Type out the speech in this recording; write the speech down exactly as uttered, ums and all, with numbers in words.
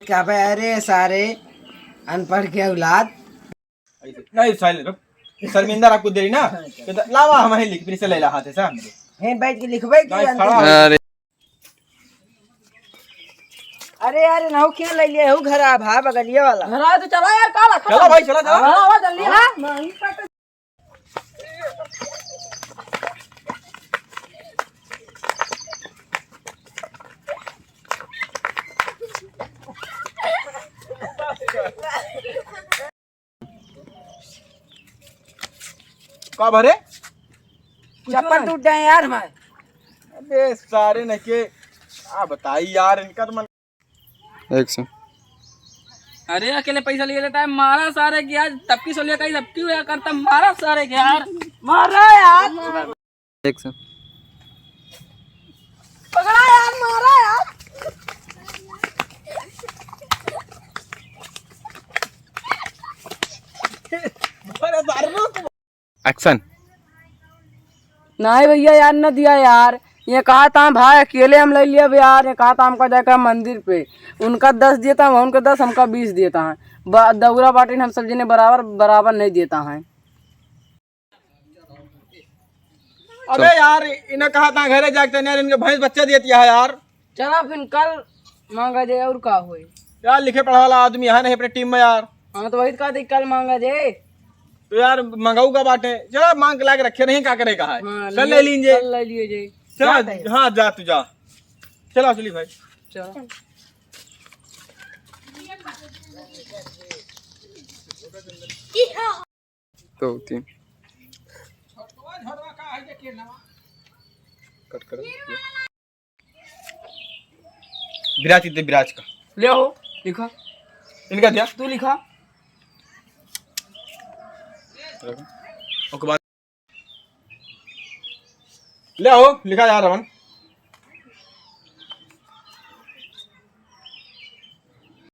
क्या बे, अरे सारे अनपढ़ के औलाद। ऐसे, नहीं, साइलेंट रहो। शर्मिंदा रहा कुछ देरी ना। तो लावा, हम ही लिख, फिर से ले ला हाथ से हमरे। हे बैठ के लिखबे कि नहीं, अंतिम? खड़ा हो। अरे। अरे यार, नहु के ले लिए हो घर आ भा बगलिया वाला। घर आ तो चला यार, का रखा चलो है? भाई, चला, चला। हाँ, आवा जल्दी, हाँ। का भरे? चप्पल टूट जाए यार हमारे। अबे सारे न के, आ बताई यार, इनका तो मन। Action। अरे अकेले पैसा लिए लेता है, मारा सारे के आज, तब की सोलिया कहीं, तब की हुआ करता, मारा सारे के यार, मारा यार। Action। पकड़ा यार, मारा यार। अरे मार लो। Action। नहीं भैया यार, न दिया यार। ये कहा था भाई, अकेले हम ले लिया यार। ये कहा था हमका जाकर मंदिर पे, उनका दस देता है, उनका दस, हमका बीस देता है। ब-, दौरा बाटिन हम सब जने बराबर, बराबर नहीं देता है। अबे यार, इन्हें कहा था घरे जाके तैयार, इनके भैंस बच्चा देती है यार। चला फिर कल मांगा जाए, और का होई? यार, लिखे पढ़े वाला आदमी है नहीं अपने team में यार। हाँ, तो वही तो कहा था, कल मांगा जाए। तो यार, मंगाऊ का बाटे, चला मांग के लाके रखे नहीं, का करे का है? हाँ, कल ले लीजिए। कल ले लीजिए। चला, जाते हैं। हाँ, जा तू जा। चला, चली भाई। चला। दो, तीन। Cut कर। विराज, इधर विराज का। ले आओ, लिखा। इनका दिया? तू लिखा। ओके, बाद। ले आओ, लिखा जा रमन।